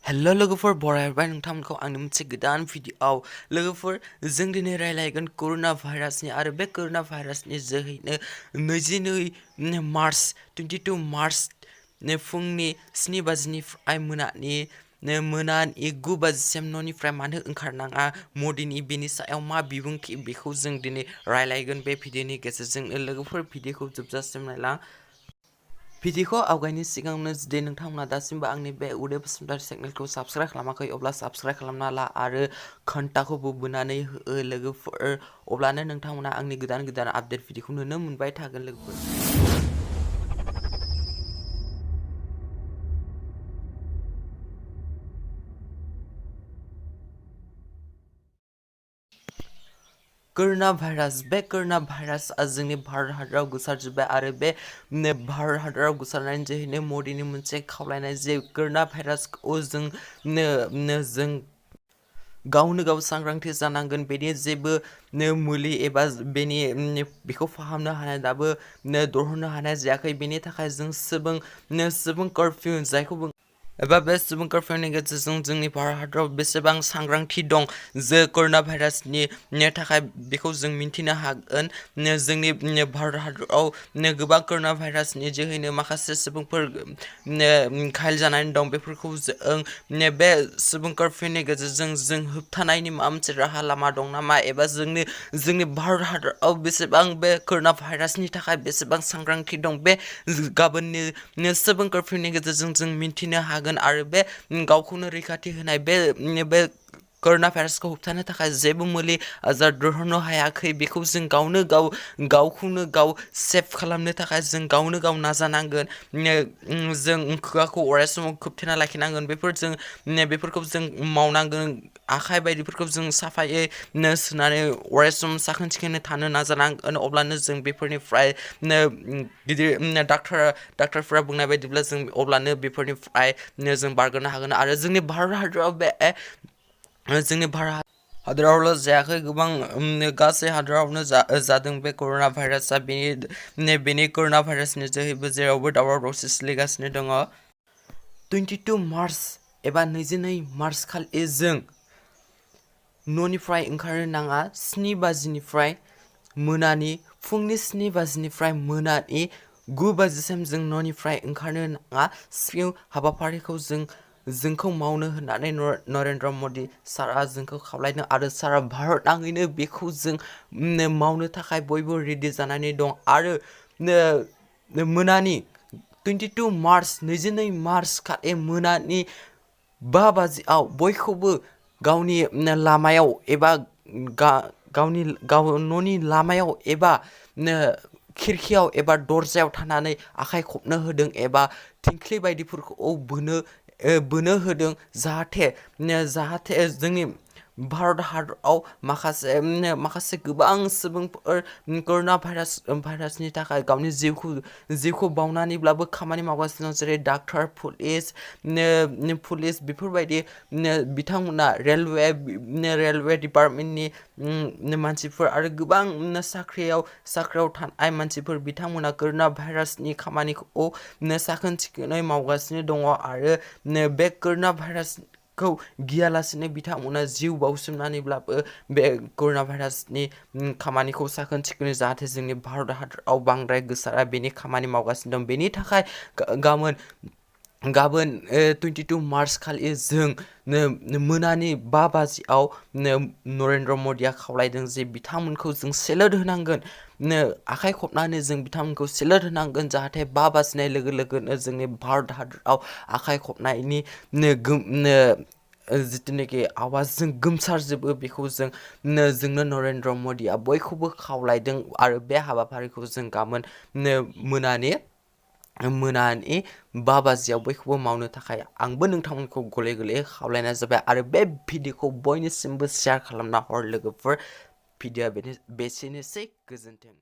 hello लोगोफोर बरायबाय नोंथांमोनखौ आंनि मोनसे गोदान भिडिअआव लोगोफोर जों दिनै रायलायगोन कर'ना भाइरासनि आरो बे कर'ना भाइरासनि जोहैनो 22 मार्च 22 मार्च फुंनि 7 बाजिनिफ्राय मोनानि 9 बाजिसिम न'निफ्राय मानो ओंखारनाङा मदिनि बेनि सायाव मा बिबुंथि बेखौ जों दिनै रायलायगोन बे भिडिअनि गेजेरजों लोगोफोर भिडिअखौ जोबजासिम नायला भिडिअखौ आवगायनि सिगाङावनो जुदि नोंथांमोना दासिमबो आंनि बे उदय बसुमतारी चेनेलखौ साबस्क्राइब खालामाखै अब्ला साबस्क्राइब खालामना ला आरो घन्टाखौबो बुनानै हो लोगोफोर अब्लानो नोंथांमोना आंनि गोदान आपडेट भिडिअखौ नुनो मोनबाय थागोन लोगोफोर कर'ना भाइरास बे कर'ना भाइरासआ जोंनि भारत हादराव गोसारजोब्बाय आरो बे भारत हादराव गोसारनायनि जोहैनो मदिनि मोनसे खावलायनाय जे कर'ना भाइरासखौ जों गावनो गाव सांग्रांथि जानांगोन बेनि जेबो मुलि एबा बेखौ फाहामनो हानाय दाबो दिहुननो हानाय जायाखै बेनि थाखाय जों सुबुं कर्फ्यू जायखौ एबा बे सुबुं कर्फ्यूनि गेजेरजों जोंनि भारत हादराव बेसेबां सांग्रांथि दं जे कर'ना भाइरासनि थाखाय बेखौ जों मिन्थिनो हागोन जोंनि भारत हादराव गोबां कर'ना भाइरासनि जोहैनो माखासे सुबुंफोर घायल जानानै दं बेफोरखौ जों बे सुबुं कर्फ्यूनि गेजेरजों जों होबथानायनि माबा मोनसे राहा लामा दं नामा एबा जोंनि भारत हादराव बेसेबां बे कर'ना भाइरासनि थाखाय बेसेबां सांग्रांथि दं बे गाबोननि सुबुं कर्फ्यूनि गेजेरजों जों मिन्थिनो हागोन आरो बे गावखौनो रैखाथि होनाय बे कर'ना भाइरासखौ होबथानो थाखाय जेबो मुलि आजार दिहुननो हायाखै बेखौ जों गावखौनो गाव सेफ खालामनो थाखाय जों गावनो गाव नाजानांगोन जों खुगाखौ अराय समाव खोबथेना लाखिनांगोन बेफोरखौ जों मावनांगोन आखाइ बायदिफोरखौ जों साफायै सुनानै अराय सम साखोन सिखोनै थानो नाजानांगोन अब्लानो जों बेफोरनिफ्राय गिदिर डाक्टारफोरा बुंनाय बायदिब्ला जों अब्लानो बेफोरनिफ्राय जों बारग'नो हागोन आरो जोंनि भारत हादरावल' जायाखै गोबां गासै हादरावनो जादों बे कर'ना भाइरासआ बेनि कर'ना भाइरासनि जोहैबो जेरावबो दावराव दावसि सोलिगासिनो दङ 22 मार्च एबा 22 मार्च खालि जों न'निफ्राय ओंखारनो नाङा 7 बाजिनिफ्राय फुंनि 7 बाजिनिफ्राय मोनानि 9 बाजिसिम जों न'निफ्राय ओंखारनो नाङा सिगां हाबाफारिखौ जोंखौ मावनो होननानै नरेन्द्र मदि सारआ जोंखौ खावलायदों आरो सारा भारत नाङैनो बेखौ जों मावनो थाखाय बयबो रेडि जानानै दं आरो मोनानि 22 मार्च 22 मार्च खालि मोनानि 5 बाजियाव बयखौबो गावनि लामायाव एबा न'नि लामायाव एबा खिरखियाव एबा दरजायाव थानानै आखाइ खबनो होदों एबा थिंख्लि बायदिफोरखौ बोनो होदों जाहाथे जोंनि भारत हादराव माखासे गोबां सुबुंफोर कर'ना भाइरासनि थाखाय गावनि जिउखौ बावनानैब्लाबो खामानि मावगासिनो दं जेरै डाक्टार पुलिस बेफोरबायदि बिथांमोना रेलवे डिपार्टमेन्टनि मानसिफोर आरो गोबां साख्रियाव थानाय मानसिफोर बिथांमोना कर'ना भाइरासनि खामानिखौ साखोन सिखोनै मावगासिनो दङ आरो बे कर'ना भाइरासखौ गियालासिनो बिथांमोना जिउ बावसोमनानैब्लाबो बे कर'ना भाइरासनि खामानिखौ साखोन सिखोनै जाहाथे जोंनि भारत हादराव बांद्राय गोसारा बेनि खामानि मावगासिनो दं बेनि थाखाय गाबोन 22 मार्च खालि जों मोनानि 5 बाजियाव नरेन्द्र मदिया खावलायदों जे बिथांमोनखौ जों सेलेट होनांगोन आखाइ खबनानै जों बिथांमोनखौ सेलेट होनांगोन जाहाथे 5 बाजिनाय लोगो लोगोनो जोंनि भारत हादराव आखाइ खबनायनि जिथुनाखि आवाजजों गोमसारजोबो बेखौ जोंनो नरेन्द्र मदिया बयखौबो खावलायदों आरो बे हाबाफारिखौ जों गाबोन मोनानि 5 बाजियाव बयखौबो मावनो थाखाय आंबो नोंथांमोनखौ गले गले खावलायनाय जाबाय आरो बे भिडिअखौ बयनिसिमबो शेयार खालामना हर लोगोफोर भिडिअआ बेसेनोसै गोजोन्थों